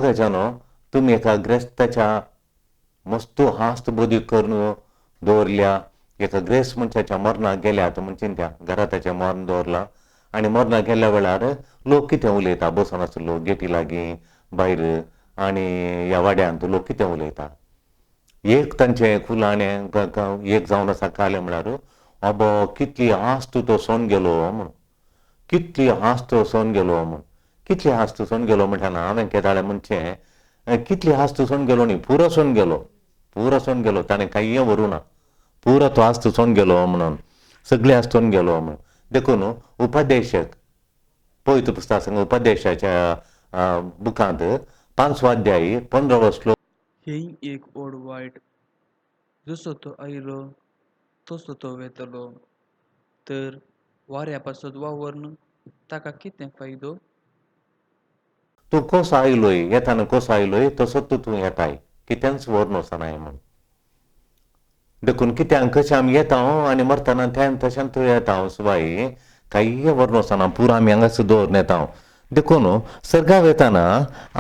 मोगाच्यानो तुमी एका ग्रेस्ताच्या मस्तू हास्त बोधी करून दवरल्या. एका ग्रेस्त मनशाच्या मरणाक गेल्यात म्हणचे त्या घरा ताचें मरण दवरलां आनी मरणाक गेल्ल्या वेळार लोक कितें उलयता, बसून आसलो गेटी लागीं भायर आनी ह्या वाड्यांत लोक कितें उलयता. एक तांचें फुलाणें एक जावन आसा कालें म्हळ्यार अबो कितली आस्त तो सोन गेलो म्हूण, कितली आस्त सोन गेलो म्हूण, कितली आस्त सोन गेलो म्हणटा हांवें केदाळें म्हणचें कितली आस्त सोन गेलो न्ही, पुरो सोन गेलो, पुरो सोन गेलो, ताणें कांय व्हरूं ना, पुरो तो आस्त सोन गेलो म्हणून, सगळें आस्त सोन गेलो म्हणून. देखून उपदेशक पवित्र पुस्तक सांग उपदेशाच्या बुकांत 5वो अध्याय 15वो श्लोक. हें एक व्हड वायट, जसो तो आयलो तसो तो वेतलो, तर वाऱ्या पासत वावरन ताका कितें फायदो? तूं कसो आयलोय, येताना कसो आयलोय तसोच तूं येताय, कितेंच व्हरून वचनाय म्हूण. देखून कित्याक कशें आमी येता आनी मरतना तें तशें तूं येता सुवाय, कांय व्हरून वचना, पुरो आमी हांगासर दवरून येता. देखून सर्गाक वेताना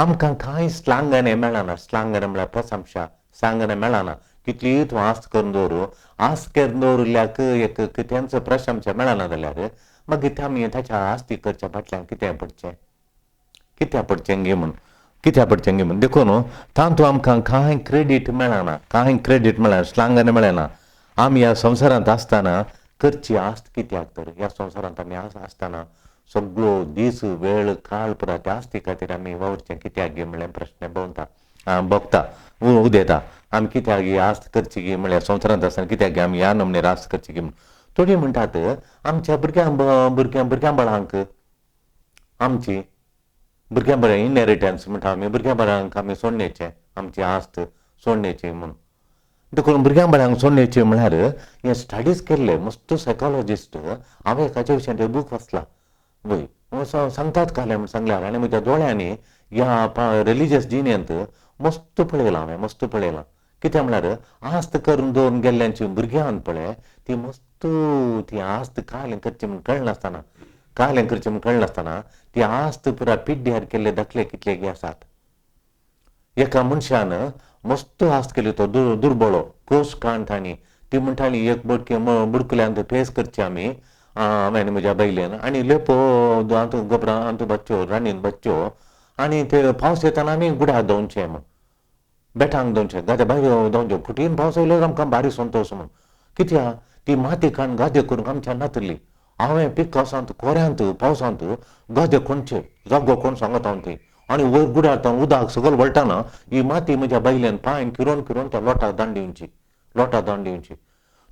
आमकां कांय स्लांगने मेळना, स्लांगने म्हळ्यार प्रशंसा सांगणे मेळना. कितलीय तूं आस्त करून दवर, आस्त करून दवरिल्ल्याक एक कितेंच प्रशंसा मेळना जाल्यार मागीर आमी ताच्या आस्ती करच्या फाटल्यान कितें पडचें, कित्याक पडचें गे म्हूण, कित्याक पडचें गे म्हूण. देखून तातूंत आमकां कांय क्रेडीट मेळना, कांय क्रेडीट मेळना, स्लांगने मेळना. आमी ह्या संवसारांत आसतना करची आस्त कित्याक तर ह्या संवसारांत आमी आसतना सगळो दीस वेळ काळ पुरा त्या आस्ती खातीर आमी वावुरचें कित्याक गे म्हणलें प्रश्न भोंवता भोगता उदेता. आमी कित्याक ही आस्त करची गे म्हणल्यार संवसारांत आसतना कित्याक गे आमी ह्या नमनेर आस्त करची गे म्हूण. थोडीं म्हणटात आमच्या भुरग्यां भुरग्यां भुरग्यां बाळांक आमची भुरग्यां बाळां इनहेरिटन्स म्हणटा आमी, भुरग्यां बाळांक आमी सोडण्याचें आमची आस्त सोडण्याची म्हूण. देखून भुरग्यां बाळांक सोडण्याची म्हळ्यार हे स्टडीज केल्ले मस्त सायकोलॉजिस्ट, हांवें ताच्या विशयान ते बूक वाचला वय, सांगतात कालें म्हूण सांगल्यार आनी म्हज्या दोळ्यांनी ह्या रिलिजियस जिणेंत मस्त पळयलां हांवें, मस्त पळयलां. कितें म्हळ्यार आस्त करून दवरून गेल्ल्यांची भुरग्यां पळय ती मस्त ती आस्त कालें करची म्हूण कळनासतना, कालें करचें म्हूण कळनासतना ती आस्त पुरा पिड्ड्यार केल्ले दाखले कितले आसात. एका मनशान मस्त आस्त केली, तो दुर्बळो कोस काण तांणी ती म्हणटाली एक बडके बुडकुल्यांत पेस करची आमी हांवें आनी म्हज्या बायलेन आनी लेपो हातूंत गोबरां हातूंत बच्च्यो रांदीन बच्च्यो आनी ते पावस येताना आमी गुड्याक दवरचें म्हूण, बेटांक दवरचें, गाद्या भायर दवरचें, फुटीन पावस येयलो आमकां बारीक संतोश म्हूण. कित्याक ती माती काडून गादे करूंक आमच्यान नातली. हांवें पिकासांत कोऱ्यांत पावसांत गादे कोणचे जागो कोण सांगत हांव थंय आनी वयर गुड्यार उदक सगळें वळटाना ही माती म्हज्या बायल्यान पांयन किरोवन किरोवन त्या लोटाक दांड दिवची, लोटाक दांड दिवची.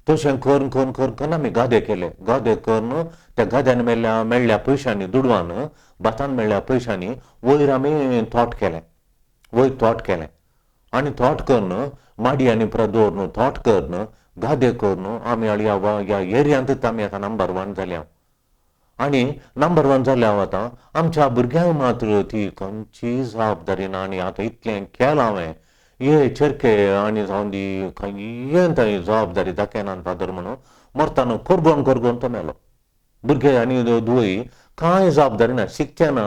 तशें करून करून करून करून आमी गादे केले. गादे करून त्या गाद्यान मेळ्ळ्या मेळ्ळ्या पयशांनी दुडवान भातान मेळ्ळ्या पयशांनी वयर आमी तोट केलें, वयर तोट केलें आनी तोट करून माडयांनी परत दवरून तोट करून गादे करून आमी ह्या ह्या एरियांतूच आमी आतां नंबर 1 जाल्या. आनी नंबर 1 जाल्या हांव आतां आमच्या भुरग्यांक मात्र ती खंयची जबाबदारी ना. आनी आतां इतलें केलां हांवें हे चरके आनी जावन दी खंय थंय जबाबदारी दाखयना फादर म्हणून मरताना कोरगोन कोरगोन तो मेलो. भुरगे आनी धुवय कांय जबाबदारी ना, शिकचें ना,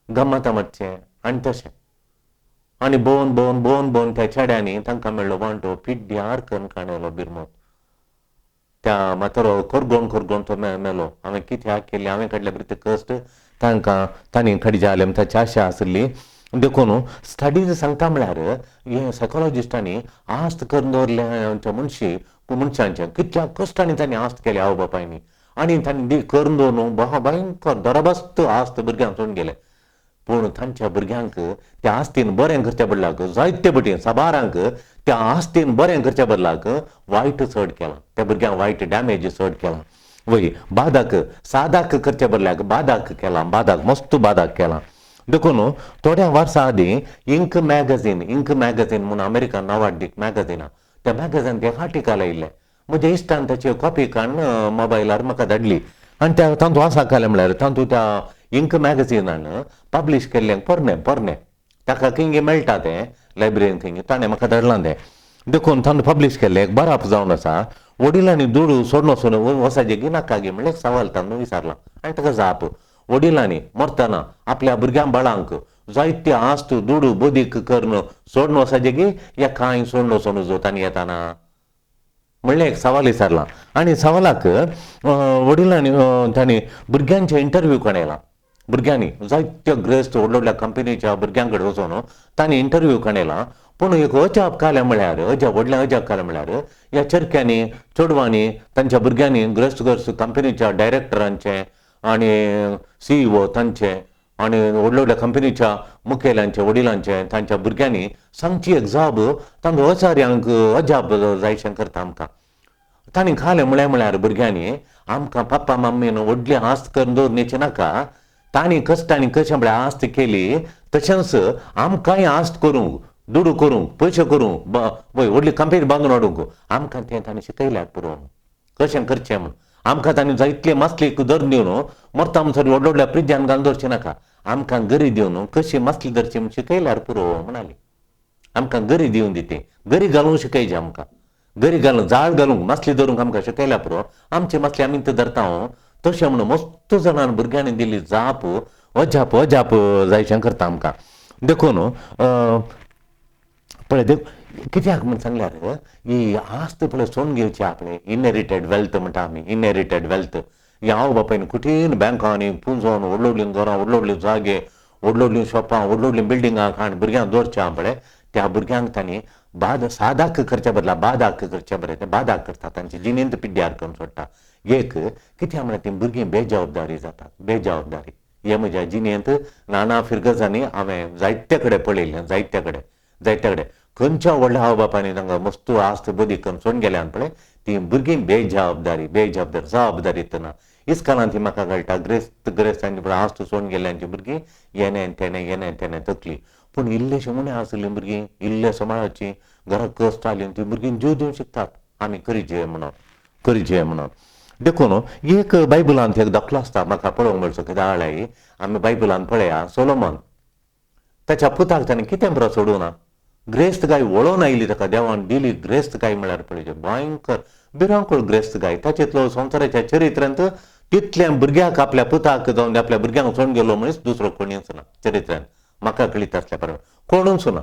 गम्मतां मारचें आनी तशें. आनी भोंवन भोंवन भोंवन भोंवन त्या चेड्यांनी तांकां मेळ्ळो वांटो पिड्ड्यार करून काडलो बिरमोत. त्या म्हातारो कोरगोन कोरगोन तो मेलो. हांवें कित्याक केल्लें, हांवें काडले बरें कश्ट तांकां तांणी काडचे जालें म्हण ताची आशा आसली. देखून स्टडीज सांगता म्हळ्यार हे सायकोलॉजिस्टांनी आस्त करून दवरले आमच्या मनशी मनशांचे कितल्या कश्टांनी तांणी आस्त केली आवय बापायनी आनी तांणी करून दवरून भयंकर दरबस्त आस्त भुरग्यांक सोडून गेले. पूण तांच्या भुरग्यांक त्या आस्तीन बरें करच्या बदलाक जायते बटीन साबारांक त्या आस्तीन बरें करच्या बदलाक वायट चड केलां, त्या भुरग्यांक वायट डॅमेज चड केलां. वय बादाक सादाक करच्या बदलाक बादाक केलां, बादाक मस्त बादाक केलां. देखून थोड्या वर्सां आदीं इंक मॅगझीन, इंक मॅगझीन म्हूण अमेरिकन नांवाडदीक मॅगझिनां, त्या मॅगझीन ते आर्टिकल आयिल्लें. म्हज्या इश्टान ताची कॉपी काडून मोबायलार म्हाका धाडली आनी त्या तातूंत आसा कालें म्हळ्यार तातूंत त्या इंक मॅगझिनान पब्लीश केल्लें पोरणें पोरणें ताका खंय मेळटा तें लायब्ररीन खंय ताणें म्हाका धाडलां तें. देखून तातूंत पब्लीश केल्लें एक बरप जावन आसा, वडिलांनी दुडू सोडून वचून वचाचें गी नाका गी म्हणल्यार एक सवाल तातूंत विचारलां आनी ताका जाप, वडिलांनी मरतना आपल्या भुरग्यां बाळांक जायते आस्त दुडू बदीक करून सोडून वचपाचें की या कांय सोडून वचून जो तांणी येताना म्हणलें एक सवाल विचारलां. आनी सवालाक वडिलांनी तांणी भुरग्यांचे इंटरव्यू काडला. भुरग्यांनी जायत्या ग्रेस्त व्हडल्या व्हडल्या कंपनीच्या भुरग्यां कडेन वचून तांणी इंटरव्यू काडला. पूण एक अजाप कालें म्हळ्यार, अजाप व्हडलें अजाप कालें म्हळ्यार ह्या चरक्यांनी चेडवांनी तांच्या भुरग्यांनी ग्रेस्त ग्रेस्त कंपनीच्या डायरेक्टरांचे आनी सीईओ तांचे आनी व्हडल्या व्हडल्या कंपनीच्या मुखेल्यांचे वडिलांचे तांच्या भुरग्यांनी सांगची एक जाब तांकां अचार्यांक अजाप जायशें करता आमकां. तांणी खालें म्हळ्यार म्हळ्यार भुरग्यांनी आमकां पप्पा मम्मीन व्हडली आस्त करून दवरण्याची नाका, तांणी कश्टांनी कशें म्हळ्यार आस्त केली तशेंच आमकांय आस्त करूंक, दुडू करूंक, पयशे करूंक, व्हडली कंपनी बांदून हाडूंक आमकां तें तांणी शिकयल्यार पुरो कशें करचें म्हूण. आमकां तांणी जायतले मासली धरून दिवन मरता म्हणसर व्हडल्या व्हडल्या फ्रिजान घालून दवरचें नाका, आमकां गरी दिवन कशी मासली धरची म्हूण शिकयल्यार पुरो म्हणाली. आमकां गरी दिवन दिती, गरी घालूंक शिकयचे आमकां, गरी घालूंक, जाळ घालूंक, मासली धरूंक आमकां शिकयल्यार पुरो, आमची मासली आमी थंय धरता. तशें म्हणून मस्त जाणान भुरग्यांनी दिल्ली जाप अजाप अजाप जायशें करता आमकां. देखून पळय देख कित्याक म्हूण सांगल्यार ही आस्त पळय सोडून घेवची आपणे इनहेरिटेड वेल्थ म्हणटा आमी, इनहेरिटेड वेल्थ. ही आवय बापायन कुठीन बँकांनी पुंजोवन व्हडली व्हडलीं घरां, व्हडली व्हडलीं जागे, व्हडली व्हडलीं शॉपां, व्हडली व्हडलीं बिल्डिंगां काण भुरग्यांक दवरच्या पळय, त्या भुरग्यांक तांणी बाद सादाक करच्या बदला बादाक करच्या बरें ते बादाक करता, तांची जिणेंत पिड्ड्यार करून सोडटा. एक कित्याक म्हळ्यार तीं भुरगीं बेजबाबदारी जातात, बेजबाबदारी. हे म्हज्या जिणेंत नाना फिरगजांनी हांवें जायते कडेन पळयल्लें, जायते कडेन जायते कडेन खंयच्या व्हडल्या आवय बापायनी तांकां मस्त आस्त बदी करून सोडून गेल्यान पळय तीं भुरगीं बेजबाबदारी, बेजबाबदारी, जबाबदारी ना. इस्कालान ती म्हाका कळटा ग्रेस्त ग्रेस्तांची पळय आस्त सोडून गेल्ल्यांची भुरगीं येणे तेणे येणे तेणे तकली. पूण इल्लेशे उणें आसलीं भुरगीं, इल्ले सांबाळाची घराक कश्ट आसली तीं भुरगीं जीव दिवंक शिकतात आमी करीचे म्हणून, करीचे म्हणून. देखून एक बायबलांत एक दाखलो आसता म्हाका पळोवंक मेळचो कित्याक आमी बायबलांत पळया सोलोमन ताच्या पुताक ताणें कितें बरो सोडूं ना, ग्रेस्त गाय वळोवन आयली ताका देवान दिली ग्रेस्त गाय म्हळ्यार पळय भयंकर भिरांकूळ ग्रेस्त गाय. ताचेतलो संवसाराच्या चरित्रांत तितल्या भुरग्याक आपल्या पुताक जावन आपल्या भुरग्यांक सोडून गेलो म्हणून दुसरो कोणीच ना चरित्रांत म्हाका कळीत आसल्या प्रमाण कोणूच ना,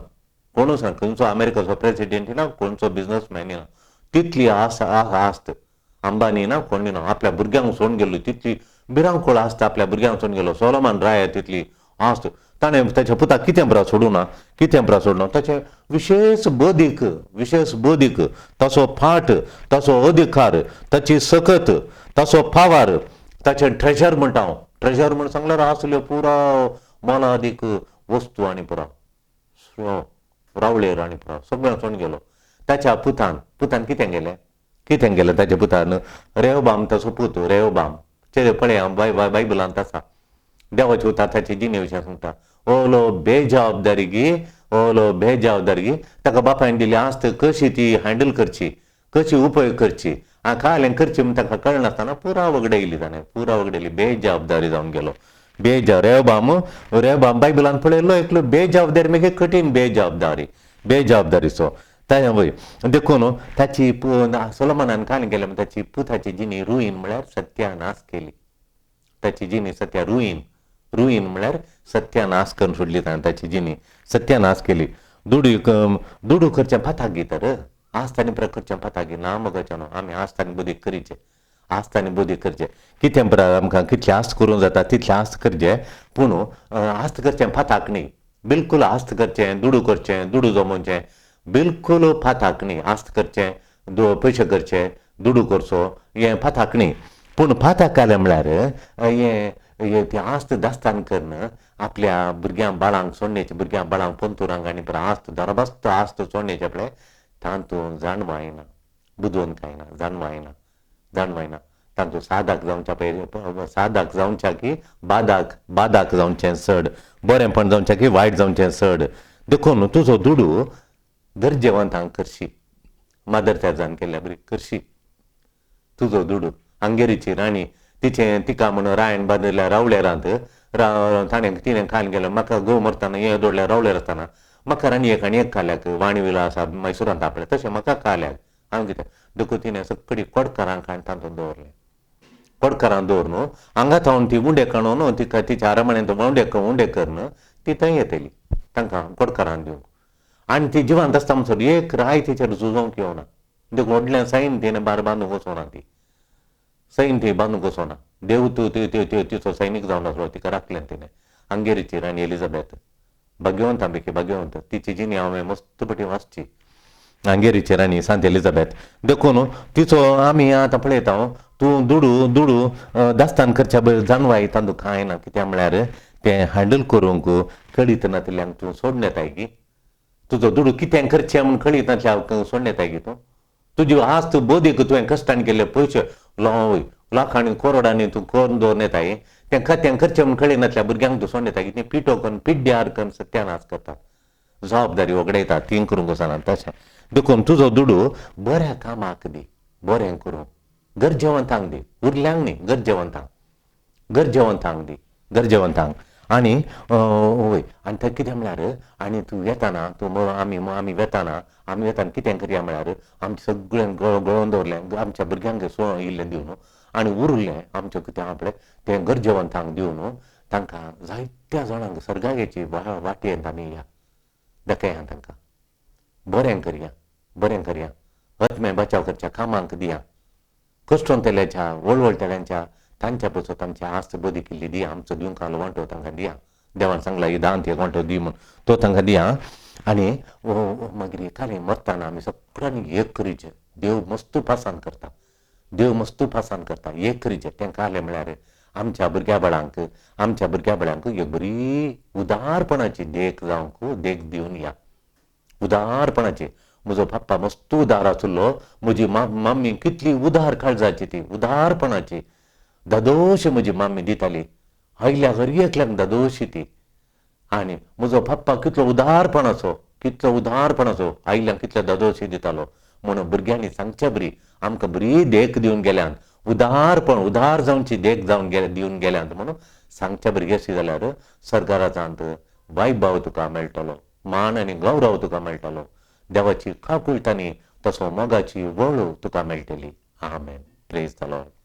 कोणूच ना, खंयचो अमेरिकाचो प्रेसिडेंट ना, खंयचो बिजनसमॅन ना, तितली आस आस्त अंबानी ना कोणी ना, आपल्या भुरग्यांक सोडून गेल्ली तितली भिरांकूळ आसता आपल्या भुरग्यांक सोडून गेलो सोलोमन राय तितली आस्त. ताणें ताच्या पुताक कितें बरो सोडूं ना, कितें बरो सोडूं ना, ताचें विशेश बदीक, विशेश बदीक, ताचो फाट, ताचो अधिकार, ताची सकत, ताचो पावर, ताचें ट्रेजर म्हणटा हांव. ट्रेजर म्हूण सांगल्यार आसल्यो पुरा मोलादीक वस्तू आनी पुरा रावळेर आनी पुरा सगळें सोडून गेलो. ताच्या पुतान, पुतान कितें गेलें, कितें गेलें ताच्या पुतान, रेवबाम ताचो पूत रेवबाम चेर पळय बायबलांत आसा देवाची उतार ताची जिणे विशय सांगता. ओलो बेजबाबदारी गी, ओलो बेजबाबदारी गी, ताका बापायन दिली आस्त कशी ती हँडल करची, कशी उपयोग करची, कालें करची म्हूण ताका कळनासतना पुरा वगडयली ताणें, पुरा वगडयली, बेजबाबदारी जावन गेलो. रेवबाम, रेवबाम बायबलान पळयल्लो एकलो बेजबाबदारी मागीर कठीण बेजबाबदारी, बेजबाबदारीचो ताणें वय. देखून ताची सोलोमनान कालें गेलें म्हण ताची पुताची जिणी रुईन म्हळ्यार सत्यानाश केली. ताची जिणी सत्या रुईन, रुईन म्हळ्यार सत्यानाश करून सोडली ताणें, ताची जिणी सत्यानाश केली. दुडू दुडू करचें फातागी तर आस्त आनी बरें करचें फातागी ना मगोचें न्हू, आमी आस्त आनी बुद्धी करीचे, आस्त आनी बुद्धी करचें कितें बरें आमकां कितलें आस्त करूंक जाता तितलें आस्त करचें, पूण आस्त करचें फाताक न्ही, बिलकूल आस्त करचें, दुडू करचें, दुडू जमोवचें बिलकूल फाताक न्ही, आस्त करचें, पयशे करचे, दुडू करचो हें फाताक न्ही. पूण फाताक घालें म्हळ्यार हें ती आस्त दास्तान करून आपल्या भुरग्यां बाळांक सोडण्याचें, भुरग्यां बाळांक पंतुरांक आनी आस्त दरबस्त आस्त सोडण्याचें पळय तातूंत जाणवाय ना, बुदवंत कांय ना, जाणवाय ना, जाणवाय ना. तातूंत सादाक जावच्या पळय, सादाक जावच्या की बादाक, बादाक जावचें चड, बरेंपण जावचें की वायट जावचें चड. देखून तुजो दुडू गरजेवंतांक करशी, मादर तेरेजान केल्ल्या बरी करशी तुजो दुडू. हंगेरीची राणी तिचें तिका म्हूण रायण बांदिल्ल्या रावळेरांत ताणें तिणें खाल गेलें म्हाका घोव मरतना हें दोडल्या रावळेर आसतना म्हाका राणी एक आनी एक खाल्याक वाणी विला आसा मैसुरांत आपलें तशें म्हाका खाल्याक हांवें कितें देखून तिणें सगळी कोडकारांक हाडून तातूंत दवरलें. कोडकारांक दवर न्हू हांगा थावन ती उंडे काडून तिका तिच्या आरमान्यांत उंडे उंडे करून ती थंय येतली तांकां गोडकारान दिवंक. आनी ती जिवंत आसता म्हणसर एक राय तिचेर झुजोवंक येवना. देखून व्हडलें सैन तिणें बार बांदूंक वचोना, ती सैन थंय बांदूंक वचोना. देव तूं तिचो सैनीक जावन आसलो, तिका राखलें तिणें. हंगेरीची राणी एलिझाबेथ भाग्यवंता पैकी भाग्यवंत, तिची जिणी हांवें मस्त पटी वाचची, हंगेरीची राणी सांत एलिझाबेथ. देखून तिचो आमी आतां पळयता, तूं दुडू दुडू दास्तान करच्या जानवाय तांदूळ कांय ना, कित्याक म्हळ्यार तें हँडल करूंक कळीत नातिल्ल्यांक तूं सोडून येताय की तुजो दुडू कितें करचें म्हूण कळीत नासल्यार सोडून येताय की तूं तुजी आस्त बोदीक तुवें कश्टान केल्ले पयशे लाखांनी करोडांनी तूं करून दवरून येताय, तें कितें करचें म्हूण कळी नासल्या भुरग्यांक तूं सोडून येताय की तें पिठो करून पिड्ड्यार करून सत्यानाश करतात, जबाबदारी वगडायता, ती करूंक वचना तशें. देखून तुजो दुडू बऱ्या कामाक दी, बरें करूं, गरजेवंतांक दी, उरल्यांक न्ही, गरजेवंतांक, गरजेवंतांक दी, गरजेवंतांक. आनी वय आनी तें कितें म्हळ्यार आनी तूं वेताना तूं आमी आमी वेताना आमी वेताना कितें करया म्हळ्यार आमचें सगळें गळोवन दवरलें आमच्या भुरग्यांक इल्लें दिवन आनी उरलें आमचें कितें आहा पळय तें गरजेवंतांक दिवन तांकां जायत्या जाणांक सर्गागेची वाटयेंत आमी या दाखया, तांकां बरें करया, बरें करया, आत्मे बचाव करच्या कामांक दिया, कश्टोंतल्याच्या वळवळटल्यांच्या तांच्या पसत आमची आस्त बदी केल्ली दिया, आमचो दिवंक आसलो वांटो तांकां दिया. देवान सांगला ही दांत एक वांटो दी म्हूण, तो तांकां दिया. आनी मागीर एकाले मरतना आमी सगळ्यांनी एक करीचें, देव मस्त पासान करता, देव मस्त पासान करता, एक करीचें. तें आलें म्हळ्यार आमच्या भुरग्या बाळांक, आमच्या भुरग्या बाळांक एक बरी उदारपणाची देख जावंक देख दिवन या, उदारपणाची. म्हजो पप्पा मस्त उदार आशिल्लो, म्हजी मम्मी कितली उदार काळजाची, ती उदारपणाची दादोशी म्हजी मम्मी दिताली, आयल्या हर एकल्याक दादोशी ती. आनी म्हजो पप्पा कितलो उदारपणाचो, कितलो उदारपणाचो, आयल्याक कितलो दादोशी दितालो. म्हणून भुरग्यांनी सांगच्या बरी आमकां बरी देख दिवन गेल्यान, उदारपण उदार जावची देख जावन गेले दिवन गेल्यान म्हणून सांगच्या भुरगे अशी जाल्यार सरकारांत वैभव तुका मेळटलो, मान आनी गौरव तुका मेळटलो, देवाची काकुळटांनी तसो मोगाची वळू तुका मेळटली. आमेन. Praise the Lord.